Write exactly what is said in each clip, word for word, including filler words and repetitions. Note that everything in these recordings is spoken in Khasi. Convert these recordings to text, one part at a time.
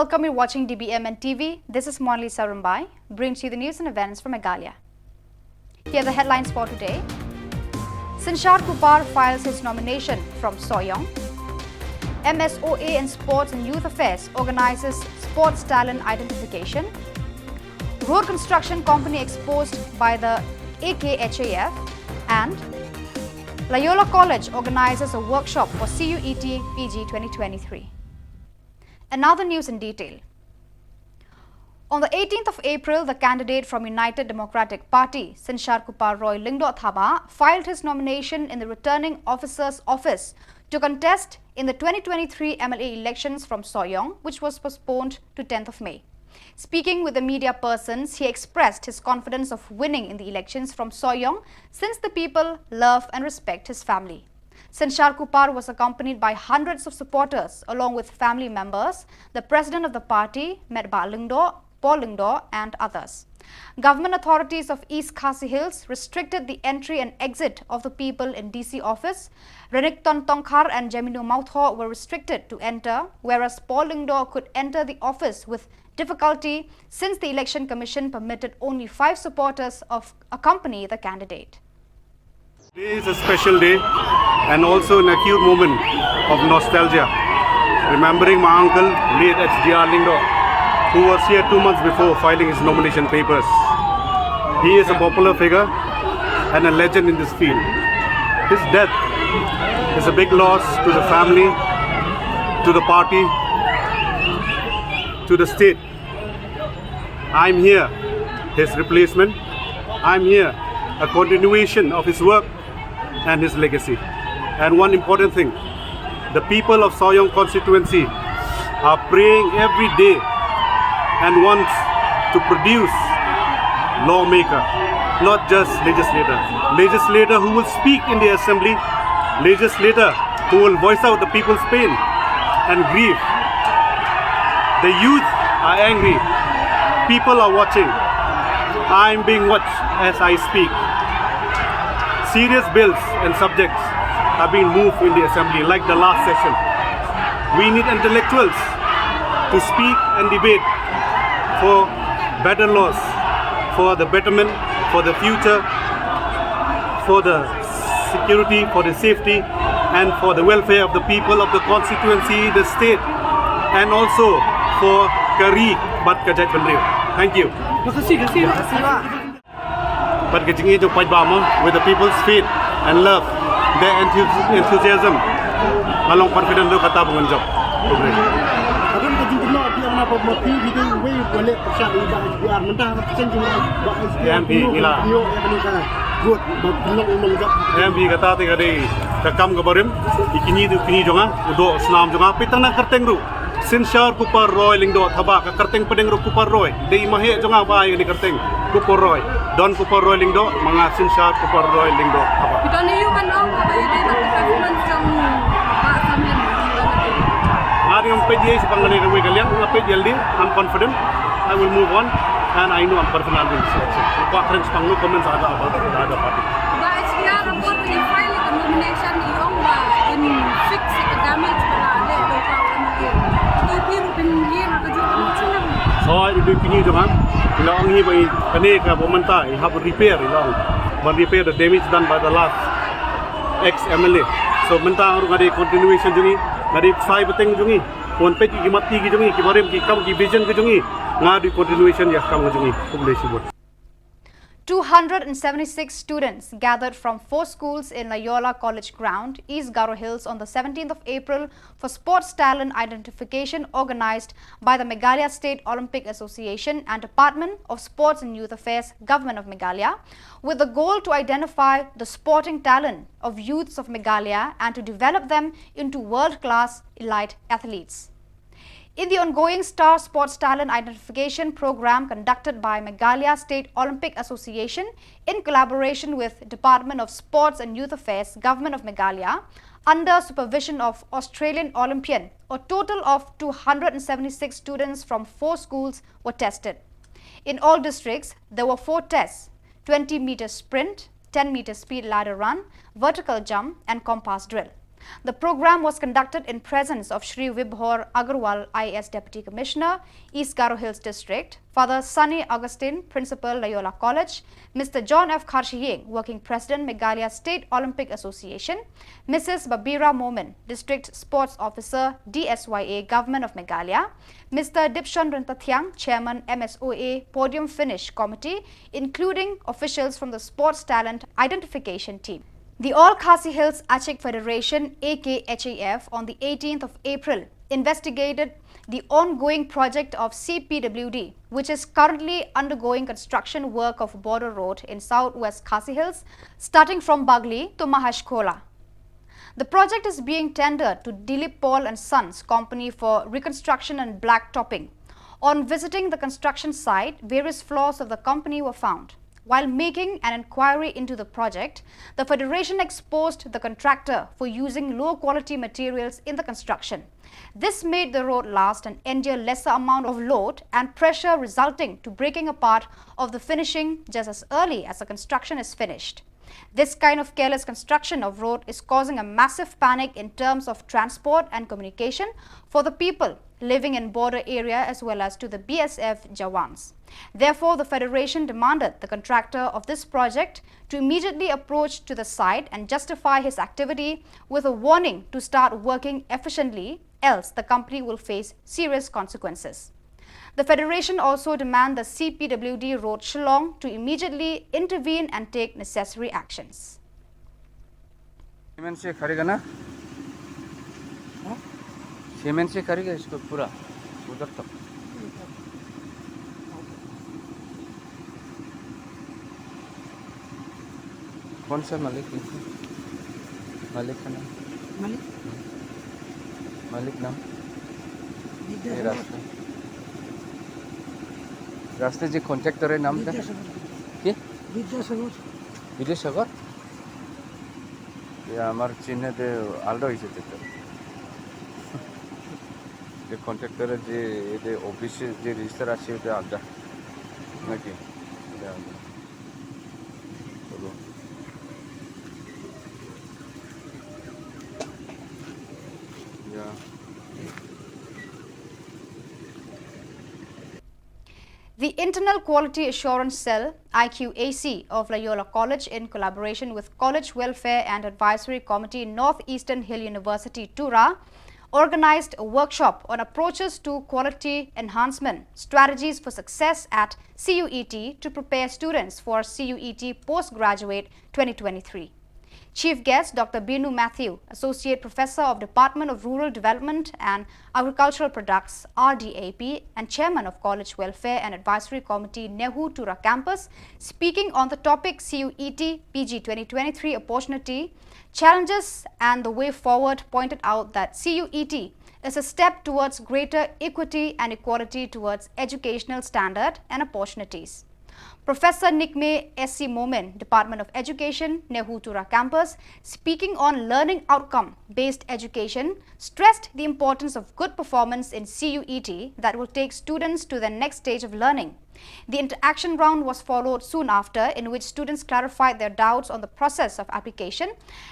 Welcome, you're watching D B M N T V. This is Monalisa Rumbai, brings you the news and events from Meghalaya. Here are the headlines for today. Synshar Kupar files his nomination from Sohiong. M S O A and Sports and Youth Affairs organizes sports talent identification. Road construction company exposed by the A K H A F. And Loyola College organizes a workshop for C U E T P G twenty twenty-three. And now the news in detail. On the eighteenth of April, the candidate from United Democratic Party, Synshar Kupar Roy Lyngdoh Thabah, filed his nomination in the Returning Officer's office to contest in the twenty twenty-three M L A elections from Sohiong, which was postponed to tenth of May. Speaking with the media persons, he expressed his confidence of winning in the elections from Sohiong, since the people love and respect his family. Synshar Kupar was accompanied by hundreds of supporters, along with family members, the president of the party, Metbah Lyngdoh, Paul Lyngdoh, and others. Government authorities of East Khasi Hills restricted the entry and exit of the people in D C office. Renikton Tongkhar and Jemino Mawthoh were restricted to enter, whereas Paul Lyngdoh could enter the office with difficulty, since the Election Commission permitted only five supporters of accompany the candidate. Today is a special day and also an acute moment of nostalgia, remembering my uncle, late H D R Lyngdoh, who was here two months before filing his nomination papers. He is a popular figure and a legend in this field. His death is a big loss to the family, to the party, to the state. I'm here, his replacement. I'm here, a continuation of his work and his legacy. And one important thing, the people of Sohiong constituency are praying every day and wants to produce lawmaker, not just legislator. Legislator who will speak in the assembly, legislator who will voice out the people's pain and grief. The youth are angry. People are watching. I'm being watched as I speak. Serious bills and subjects are being moved in the assembly, like the last session. We need intellectuals to speak and debate for better laws, for the betterment, for the future, for the security, for the safety, and for the welfare of the people of the constituency, the state, and also for ka ri bad ka jaitbynriew. Thank you. Bad ka jingïeit jong paidbah mo, with the people's faith and love, their enthusi-, enthusiasm, nga long confident ruh kata ba ngan jop. Ka don ka jingkynnoh ïa nga ba ma phi phi dei uwei u ba leh pyrshah ïa ka H D R, mynta ka chen jong ka H D R. Em phi, ngi la. Ïoh ïa kane ka vote ba phi long, long jop. Em phi, kata te ka dei ka kam kaba rim. Ïa kine, ïa kine jong nga, u doh snam jong nga, peit tang na kyrteng ruh. Synshar Kupar Roy Lyngdoh Thabah, ka kyrteng pdeng ruh Kupar Roy. Dei ma heh jong nga ba ai kane kyrteng Kupar Roy. Don Kupar Roy Lyngdoh, ma nga Synshar Kupar Roy Lyngdoh Thabah. Phi don aïu ban ong kaba ïadei bad ka performance jong Bah Samlin? Nga dang peit ïa i shaphang kane kawei ka liang, nga peit ïa lade, I'm confident. I will move on and I know I'm confident I'll win this election. Kwah kren shaphang, no comments, other, other, other party. Bah, H D R report ba ngi file ïa ka nomination, i ong ba in fix ïa ka damage ba la leh da u M L A. To phi ruh phin ïeng ha kajuh kano ka shnong? Hooid, i dei pynïoh jong nga. I la ong hi ba i kane kaba mynta i hap repair, i la ong. Ban repair the damage done by the last ex M L A. So mynta ruh nga dei continuation jong i, nga dei ksai bteng jong i. Wan peit ki mat ki jong i, ki barim ki kam, ki vision ki jong i. Nga dei continuation ïa ka kam ka jong i. Khublei shibun. Two hundred and seventy-six students gathered from four schools in Loyola College ground, East Garo Hills, on the seventeenth of April for sports talent identification organized by the Meghalaya State Olympic Association and Department of Sports and Youth Affairs, Government of Meghalaya, with the goal to identify the sporting talent of youths of Meghalaya and to develop them into world-class elite athletes. In the ongoing Star Sports Talent Identification Program conducted by Meghalaya State Olympic Association in collaboration with Department of Sports and Youth Affairs, Government of Meghalaya, under supervision of Australian Olympian, a total of two hundred and seventy-six students from four schools were tested. In all districts, there were four tests: twenty meter sprint, ten meter speed ladder run, vertical jump, and compass drill. The program was conducted in presence of Shri Vibhor Agarwal, I A S Deputy Commissioner, East Garo Hills District, Father Sunny Augustine, Principal, Loyola College, Mister John F Kharshiying, Working President, Meghalaya State Olympic Association, Missus Babira Momin, District Sports Officer, D S Y A, Government of Meghalaya, Mister Dipshon Ryntathiang, Chairman, M S O A Podium Finish Committee, including officials from the Sports Talent Identification Team. The All Khasi Hills Achik Federation, A K H A F, on the eighteenth of April investigated the ongoing project of C P W D, which is currently undergoing construction work of border road in southwest Khasi Hills, starting from Bagli to Mahashkhola. The project is being tendered to Dilip Paul and Sons Company for reconstruction and blacktopping. On visiting the construction site, various flaws of the company were found. While making an inquiry into the project, the Federation exposed the contractor for using low quality materials in the construction. This made the road last and endure lesser amount of load and pressure, resulting to breaking apart of the finishing just as early as the construction is finished. This kind of careless construction of road is causing a massive panic in terms of transport and communication for the people living in border area as well as to the B S F Jawans. Therefore, the Federation demanded the contractor of this project to immediately approach to the site and justify his activity with a warning to start working efficiently, else the company will face serious consequences. The Federation also demand the C P W D Road Shillong to immediately intervene and take necessary actions. सीमेंट से करेगा ना? सीमेंट से करेगा इसको पूरा उधर तक। कौन सा मालिक? मालिक का नाम? মালিক মালিক নাম? এই বিদ্যাসাগর রাস্তা, রাস্তা যে কন্ট্রাক্টরের নামটা? বিদ্যাসাগর কি? বিদ্যাসাগর বিদ্যাসাগর? এ আমার চিহ্নতে আলাদা হয়েছে তো। যে কন্ট্রাক্টরের যে এতে অফিসে যে রেজিস্টার আছে ওটা আলাদা নাকি? এটা আলাদা। চলো। ইয়া। The Internal Quality Assurance Cell, I Q A C, of Loyola College, in collaboration with College Welfare and Advisory Committee, Northeastern Hill University, Tura, organized a workshop on approaches to quality enhancement strategies for success at C U E T to prepare students for C U E T postgraduate twenty twenty-three. Chief guest Doctor Binu Matthew, Associate Professor of Department of Rural Development and Agricultural Products, R D A P, and Chairman of College Welfare and Advisory Committee, NEHU Tura Campus, speaking on the topic C U E T P G twenty twenty-three Opportunity, Challenges and the Way Forward, pointed out that C U E T is a step towards greater equity and equality towards educational standard and opportunities. Professor Nikme S C Momin, Department of Education, NEHU Tura Campus, speaking on learning outcome based education, stressed the importance of good performance in C U E T that will take students to the next stage of learning. The interaction round was followed soon after, in which students clarified their doubts on the process of application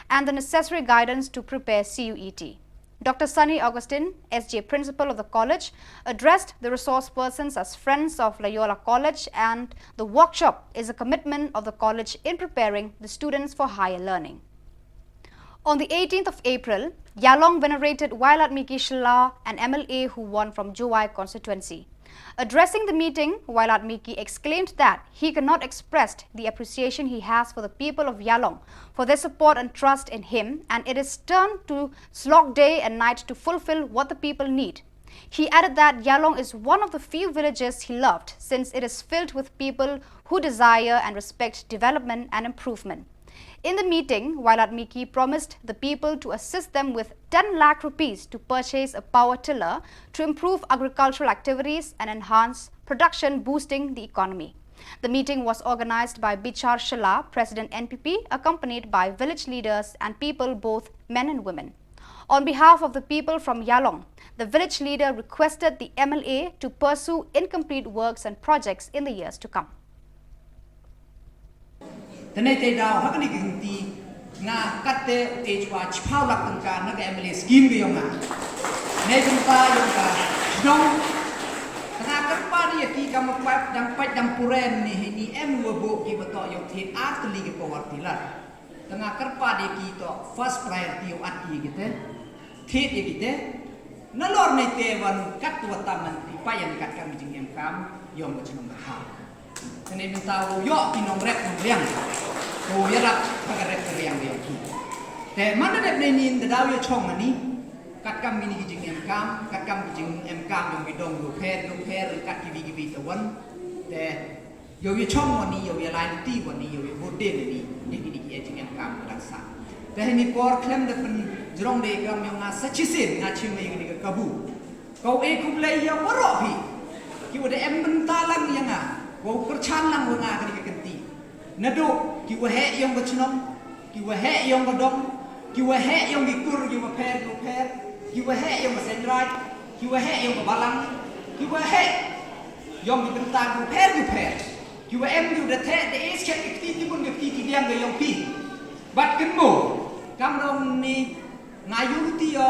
and the necessary guidance to prepare C U E T. Doctor Sunny Augustine, S J Principal of the college, addressed the resource persons as friends of Loyola College, and the workshop is a commitment of the college in preparing the students for higher learning. On the eighteenth of April, Yalong venerated Wailadmiki Shylla, an M L A who won from Jowai constituency. Addressing the meeting, Wailadmiki exclaimed that he cannot express the appreciation he has for the people of Yalong for their support and trust in him, and it is turned to slog day and night to fulfill what the people need. He added that Yalong is one of the few villages he loved, since it is filled with people who desire and respect development and improvement. In the meeting, Wailadmiki promised the people to assist them with ten lakh rupees to purchase a power tiller to improve agricultural activities and enhance production, boosting the economy. The meeting was organized by Bichar Shylla, President N P P, accompanied by village leaders and people, both men and women. On behalf of the people from Yalong, the village leader requested the M L A to pursue incomplete works and projects in the years to come. Te nei te daw ha kane ka kynti Nga kat te u ej wa chiphaw lak tyngka na ka M L A scheme ka yong nga. Nei bynta yong ka shnong. Tang nga kyrpad ïa ki kam u paip dang pait dang puren ni hi ni em wa bo ki ba to yong thied ar tylli ki power tiller. Tang nga kyrpad ïa ki to first priority u at ki ïa ki te. Thied ïa ki te. Nalor nei te wan kat wa tam man ki payan kat kam jingem kam yong ka shnong ka ha. Te nei mynta u ïoh ki nongrep nongriang. U ïarap ha ka rep ka riang riang ki. Te man da dep nei nin da daw ïa chong ani. Kat kam kini ki jingem kam, kat kam ki jingem kam yong ki dong du pher du pher kat ki bi ki bi te wan. Te ïoh ïa chong wani, ïoh ïa lai ti wani, ïoh ïa bud den ani. Ïa kini ki jingem kam ka dang sa. Te hini por khlem da pynjrong de kam yong nga sa chisien nga chim ïa kini ka kabu. Ko e khublei ïa waroh hi. Ki wa da em bynta lang ïa nga. Ko kyrchan lang wa nga kani ka kynti. Naduh ki waheh yong ka chnong, ki waheh yong ka dong, ki waheh yong ki kur ki wa pher ki wa pher, ki waheh yong ka seng raij, ki waheh yong ka balang, ki waheh yong ki bynta ki wa pher ki wa pher, ki wa em ki wa da theh da e skhet ki kti ki bun ki kti ki diang ka yong phi. Bad kynmo kam dong ni Nga ïoh ti ïa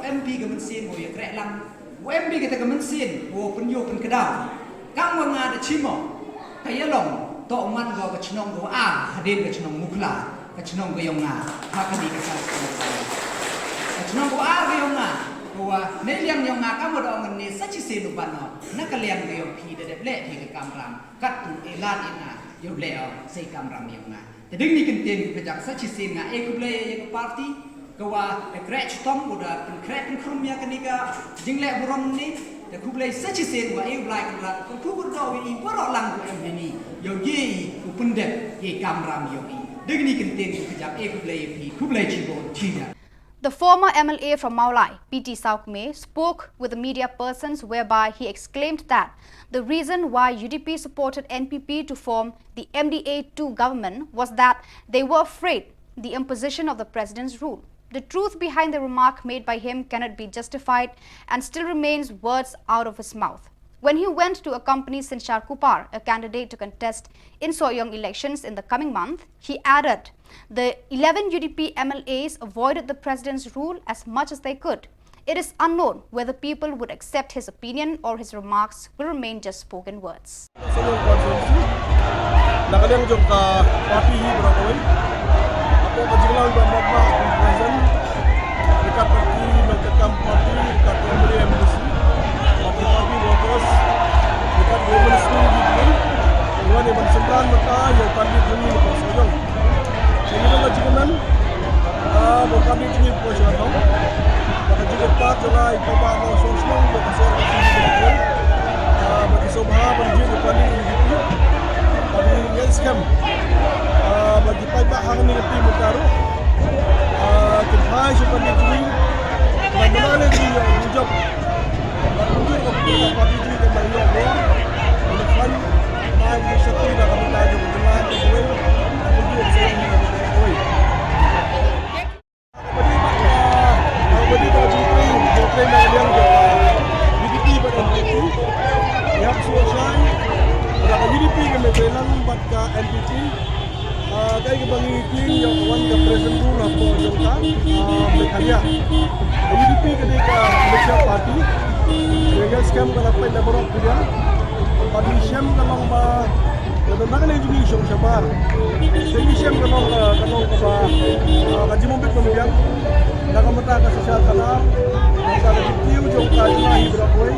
em pi ka mynsiem mo ïa kreh lang. Em pi ka ta ka mynsiem mo pynïoh pynkdaw. Kam wa nga da chimo. Ka ïa long to man go ka chnong go a hadien ka chnong Mukla ka chnong ka yong nga. Ha ka ni ka sa ka chnong go a ka yong nga. Ko wa ne liang yong nga kam wa da ong ne sa chi se lu ban no. Na ka liang ka yong pi da dep le pi ka kam ram. Kat tu elan ina ïoh le ong sei kam ram yong nga. Te ding ni kyntien ka jak sa chi sien nga e khublei ïa ka party ka wa da kreh chitom u da pynkhreh pynkhrum ïa kani ka jingleh burom ni. Te khublei sa chi sien wa e u Blai ka lat ka khu kur do wi i waroh lang ku em ni ïa u ye i u pyndep ye kam ram ïa i. Ding ni kyntien ka jak e khublei ïa phi khublei chi bon chi ïa. The former M L A from Mawlai, P T Sawkmie, spoke with the media persons whereby he exclaimed that the reason why U D P supported N P P to form the M D A two government was that they were afraid the imposition of the president's rule. The truth behind the remark made by him cannot be justified and still remains words out of his mouth. When he went to accompany Synshar Kupar, a candidate to contest in Sohiong elections in the coming month, he added, the eleven U D P M L As avoided the president's rule as much as they could. It is unknown whether people would accept his opinion or his remarks will remain just spoken words. Sohiong constituency. Na ka liang jong ka party hi bra kawei. Apo ka jinglang ba ma ma president. Dekat party, dekat kam party, dekat M D A, M D C. Party, party workers. Dekat women school gitu. Iwan iwan sentral mata yang party juni lepas Sohiong. Jadi dong ka jingman. Ah, ba ka ni jingim ko sha no. Ba ka jingim pa ka lai ka ba no so shnong ba ka so ka jingim ko. Ah, ba ka so ba ha ba jingim ka ni jingim. Ba ni ngai skam. Ah, ba ki pa ba ha ni ka ti mo ka ro. Ah, ka pai sha ka ni jingim. Ba na ni jingim jop. Ba ka jingim ka pa ni jingim ka ba ni ko. Ba ka ni ba ni sa ti ba ka ba ni jingim. Ka U D P ka dei ka Malaysia Party. Ka scam ka la pynda barok. Ba dei shem ka long ba ka dei na ka dei jong i shong shabar. Dei shem ka long ka long ka ba ka jingmut bit pembiang. Na ka mata ka sosial kana ka ka jingtiu jong ka jingmut hi bra koi.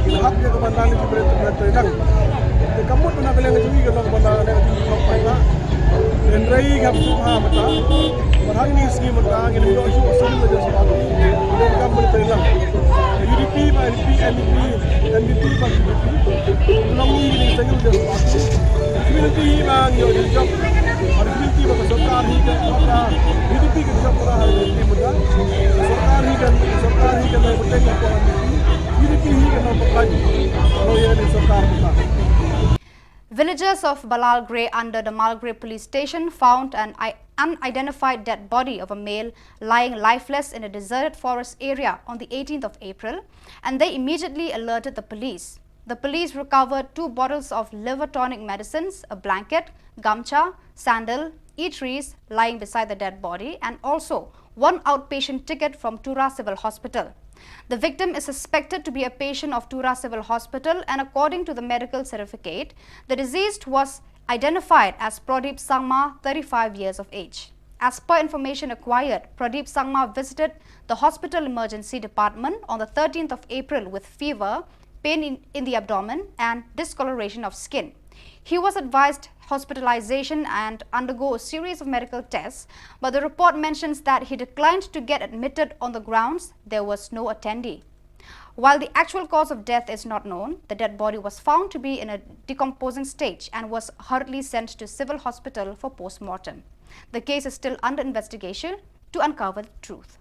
Ki hap ka ban dang jingmut bit pembiang. Ka mut na ka leng jong i ka long ba na ka leng jong i shong pai ka. Hynrei ka hap suk ha mata. Ba hang ni sngi mata ngi dei shu sum na jong sum. Ka kam mut lang. U D P ba N P N P. N D P ba U D P. Long ni ni sa ngi jong party. Community hi ba ngi jong job. Community ba sorkar hi ka ba U D P ka job ba ha ni muda. Sorkar hi ka sorkar hi ka na muda ka ko U D P hi ka na ba ka. Lo ya ni sorkar ba. Villagers of Balalgre under the Malgre police station found an i- unidentified dead body of a male lying lifeless in a deserted forest area on the eighteenth of April, and they immediately alerted the police. The police recovered two bottles of liver tonic medicines, a blanket, gamcha, sandal, eateries lying beside the dead body, and also one outpatient ticket from Tura Civil Hospital. The victim is suspected to be a patient of Tura Civil Hospital, and according to the medical certificate, the deceased was identified as Pradeep Sangma, thirty-five years of age. As per information acquired, Pradeep Sangma visited the hospital emergency department on the thirteenth of April with fever, pain in, in the abdomen, and discoloration of skin. He was advised hospitalization and undergo a series of medical tests, but the report mentions that he declined to get admitted on the grounds there was no attendee. While the actual cause of death is not known, the dead body was found to be in a decomposing stage and was hurriedly sent to Civil Hospital for post-mortem. The case is still under investigation to uncover the truth.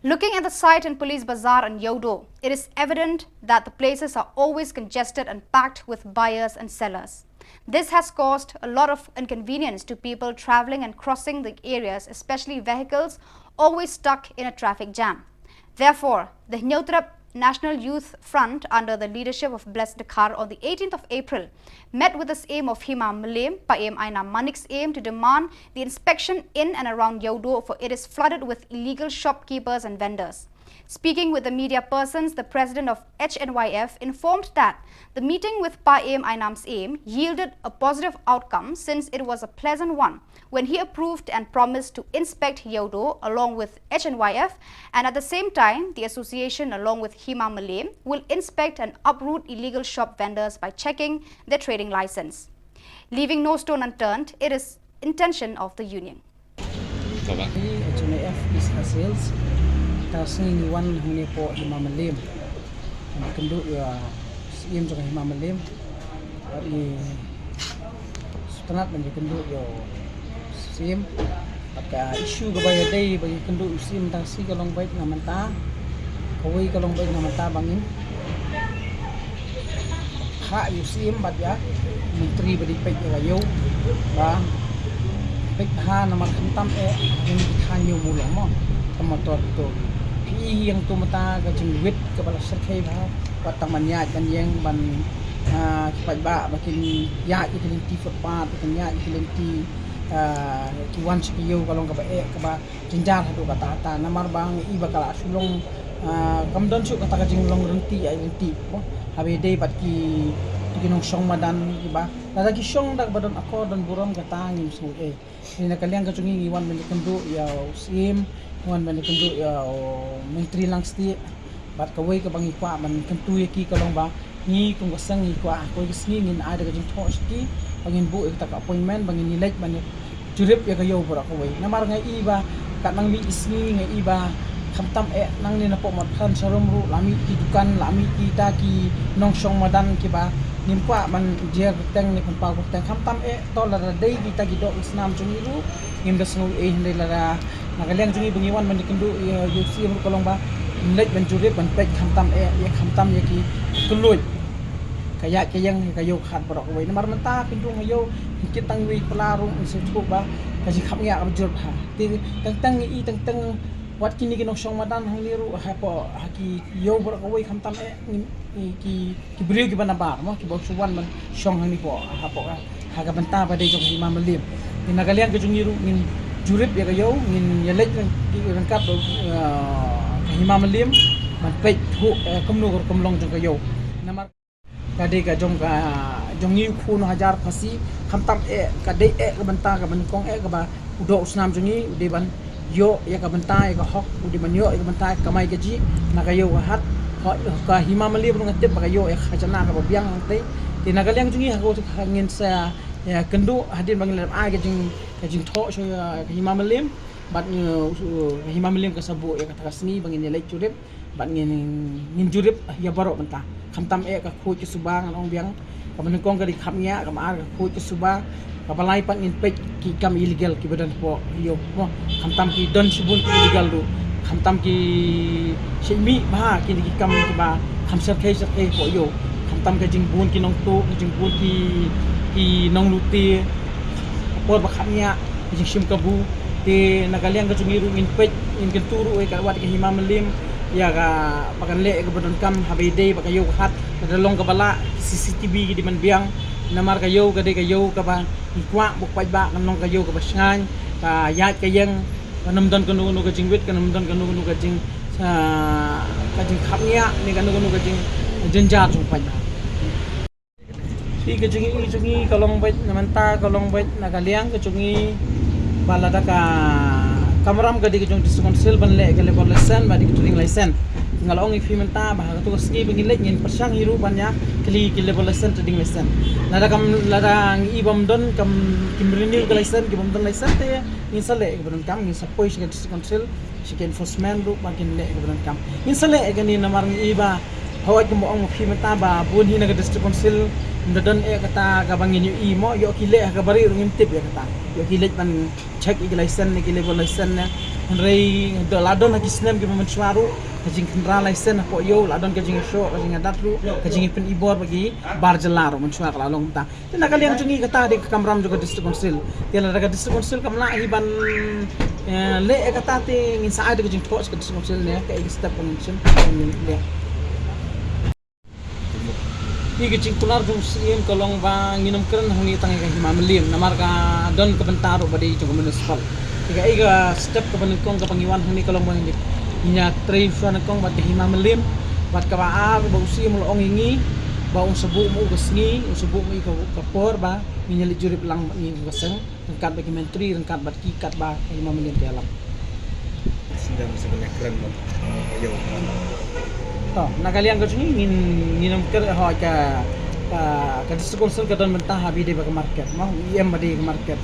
Looking at the site in Police Bazaar and Yeouido, it is evident that the places are always congested and packed with buyers and sellers. This has caused a lot of inconvenience to people travelling and crossing the areas, especially vehicles always stuck in a traffic jam. Therefore, the Hynñiewtrep National Youth Front, under the leadership of Blessed Dkhar, on the eighteenth of April, met with the Syiem of Hima Mylliem, Paiem Ainam Manik Syiem, to demand the inspection in and around Yeouido, for it is flooded with illegal shopkeepers and vendors. Speaking with the media persons, the president of H N Y F informed that the meeting with Paiem Ainam Syiem yielded a positive outcome, since it was a pleasant one, when he approved and promised to inspect Yeouido along with H N Y F, and at the same time, the association, along with Hima Mylliem, will inspect and uproot illegal shop vendors by checking their trading license. Leaving no stone unturned, it is intention of the union. Baba. Ni H N Y F East Khasi Hills. Mynta ka sngi ngi wan hangne hapoh Hima Mylliem. Ngi kynduh ïa u Syiem jong ka Hima Mylliem. Bad ngi sngewtynnat ban ïa kynduh ïa u Syiem. Bad ka issue kaba ïadei ba ïa kynduh ïa u Syiem mynta ka sngi ka long beit na mynta. Kawei ka long beit na mynta ba ngin phah ïa u Syiem bad ïa u Myntri ba dei peit ïa ka ïew ba peit bha namar khamtam eh ha kine ki thaiñ ïew Mawlong mo. Ka motor to. Phi i ïa katu mynta ka jingwit kaba la shyrkhei bha. Wat tang ban ïaid ban ïeng ban, ah, ki paidbah ba kin ïaid ïa ki lynti footpath, ba kin ïaid ïa ki lynti, ah, ki wan sha ki ïew ka long kaba eh kaba jynjar haduh katta katta namar ba ngi i ba ka la shu long, ah, kam don shuh kata ka jinglong rynti ïa rynti. Mo, haba ïadei bad ki, ki nongshong madan kiba lada ki shong da kaba don akor don burom kata ngim sngew ei. Te na ka liang ka jong ngi ngi wan ban ïakynduh ïa u Syiem, ngi wan ban ïakynduh ïa u Myntri Langstieh. Bad kawei kaba ngi kwah ban kyntu ïa ki ka long ba ngi kum ka seng ngi kwah kawei ka sngi ngin ai da ka jingthoh sha ki ba ngin buh ïa kata ka appointment ba ngin ïaleit ban jurip ïa ka ïew baroh kawei. Namar nga i ba katba ngi mih ki sngi nga i ba khamtam eh nangne napoh Mawthadraishan ruh la mih ki dukan, la mih kita ki nongshong madan kiba ngim kwah ban jer kyrteng ne pynpaw kyrteng. Khamtam eh to lada dei kita ki doh ki snam jong ngi ruh ngim da sngew ei, hynrei lada na ka liang jong ngi ba ngi wan ban ïakynduh ïa u Syiem ruh ka long ba ngin leit ban jurip ban peit khamtam eh, ïa khamtam ïa ki kylluid ka ïaid ka ïeng ïa ka ïew ka hat baroh kawei. Namar mynta phin rung ha ïew phin kit tang iwei i pla ruh ngi sngewthuh ba ka jingkhapngiah kaba jur bha. Te teng teng ngi i teng teng wat kine ki nongshong madan hangne ruh hapoh ha ki ïew baroh kawei khamtam eh ngi, ngi ki, ki briew kiba nabar mo kiba shu wan ban shong hangne hapoh, hapoh ha ka bynta ba dei jong ka Hima Mylliem. Te na ka liang ka jong ngi ruh ngin jurip ïa ka ïew, ngin ïaleit ryngkat, eh, ka Hima Mylliem ban peit thuh, eh, kumno ka rukom long jong ka ïew. Namar ka dei ka jong ka, jong ngi u khun u hajar Khasi, khamtam eh ka dei eh ka bynta kaba nyngkong eh kaba u doh u snam jong ngi u dei ban ïoh ïa ka bynta ïa ka hok, u dei ban ïoh ïa ka bynta ïa ka kamai kajih na ka ïew ka hat. Ka Hima Mylliem ruh nga tip ba ka ïoh ïa ka khajna kaba biang hangtei. Te na ka liang jong ngi ha ka, ngin sa ïakynduh hadien ba ngin leit ai ka jing, ka jingthoh sha ka Hima Mylliem. Bad ngi, uh, ka Hima Mylliem ka sa buh ïa kata ka sngi ba ngin ïaleit jurip. Bad ngin, ngin jurip ïa baroh bynta. Khamtam eh ka khuid ka suba ngan ong biang. Kaba nyngkong ka dei khapngiah, kaba ar ka khuid ka suba, kaba lai pat ngin peit ki kam illegal kiba don hapoh ïew. Mo, khamtam ki don shibun ki illegal ruh. Khamtam ki shait mih bha kine ki kam kiba kham shyrkhei shyrkhei hapoh ïew. Khamtam ka jingbun ki nongtuh, ka jingbun ki, ki nonglute. Ka por ba khapngiah, ka jingshim kabu. Te na ka liang ka jong ngi ruh ngin peit, ngin kyntu ruh ïa ka, wat ka Hima Mylliem ïa ka, ba kan leh ïa kaba donkam haba ïadei bad ka ïew ka hat. Lada long kaba lah, C C T V ki dei ban biang. Namar ka ïew ka dei ka ïew kaba Kwah ba u paidbah kan long ka ïew kaba shngaiñ, ka ïaid ka ïeng, kan ym don kano kano ka jingwit, kan ym don kano kano ka jing, ah, ka jingkhapngiah ne kano kano ka jingjynjar jong u paidbah. Te ka jingïohi jong ngi ka long beit na mynta, ka long beit na ka liang ka jong ngi ba lada ka kamram ka dei ka jong District Council ban leh ka labour license bad ka trading license. Nga la ong ïa phi mynta ba ha kato ka sngi ba ngin leit ngin pyrshang hi ruh ban ïa kylli ki labour license, trading license. Lada kam, lada ngi i bym don, kam, kim renew ka license, ki bym don license te ngin sa leh kaba donkam, ngin sa poi sha ka District Council, sha ka enforcement ruh ba kin leh kaba donkam. Ngin sa leh kane namar ngi i ba, hooid, kumba ong ma phi mynta ba bun hi na ka District Council ym da don eh kata kaba ngin ïohi mo, ïoh ki leh ha kaba rieh ruh ngim tip ïa kata. Ïoh ki leit ban check ïa ki license ne ki labour license ne. Hynrei da la don ha ki snem kiba mynshuwa ruh ka jingkhynra license hapoh ïew, la don ka jingïashoh, ka jingïadat ruh, ka jingïapynibor bad ki bar jylla ruh mynshuwa ka la long mynta. Te na ka liang jong ngi kata dei ka kamram jong ka District Council. Te lada ka District Council kam lah hi ban, eh, leh ïa kata te ngin sa ai da ka jingthoh sha ka District Council ne kaei ka step ba ngin shim, ba ngin leh. Te ka jingkular jong u Syiem ka long ba ngin ym kren hangne tang ïa ka Hima Mylliem namar ka don ka bynta ruh ba dei jong ka municipal. Te kaei ka step kaba nyngkong kaba ngi wan hangne ka long ba ngin ïa trei shuwa nyngkong bad ka Hima Mylliem. Bad kaba ar ba u Syiem u la ong ïa ngi ba un sa buh ma u ka sngi, un sa buh ma u ka, ka por ba ngin ïa leit jurip lang bad ngi ka seng ryngkat bad ki myntri, ryngkat bad ki katba ka Hima Mylliem ka ïalam. Sdang sa ban ïakren bad, eh, ïa u. To, na ka liang ka jong ngi ngin, ngin ym kren, hooid, ka, ka, ka District Council ka don bynta ha ba dei ba ka market, mo, E M ba dei ka market.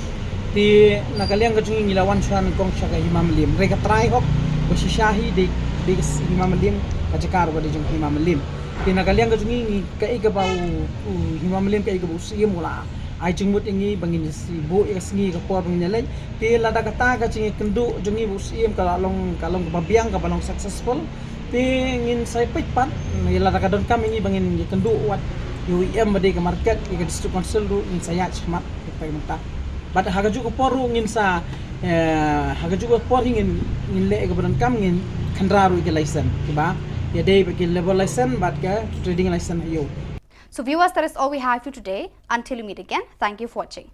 Te na ka liang ka jong ngi ngi la wan shuwa nyngkong sha ka Hima Mylliem. Hynrei ka trai hok ba shisha hi dei, dei ka Hima Mylliem, ka jaka ruh ba dei jong ka Hima Mylliem. Te na ka liang ka jong ngi, ngi kaei kaba u, u Hima Mylliem, kaei kaba u Syiem u la ai jingmut ïa ngi ba ngin sa buh ïa ka sngi ka por ba ngin ïa leit. Te lada kata ka jingïakynduh jong ngi bad u Syiem ka la long, ka long kaba biang, kaba long successful, te ngin sa ïa peit pat, ïa lada ka donkam ïa ngi ba ngin ïakynduh wat ïa u E M ba dei ka market, ïa ka District Council ruh ngin sa ïaid shakhmat ïa kata ka bynta. Bad ha kajuh ka por ruh ngin sa, eh, ha kajuh ka por hi ngin, ngin leh ïa kaba donkam, ngin khynra ruh ïa ka license kiba ïadei bad ka labour license bad ka trading license ha ïew. So viewers, that is all we have for today. Until we meet again, thank you for watching.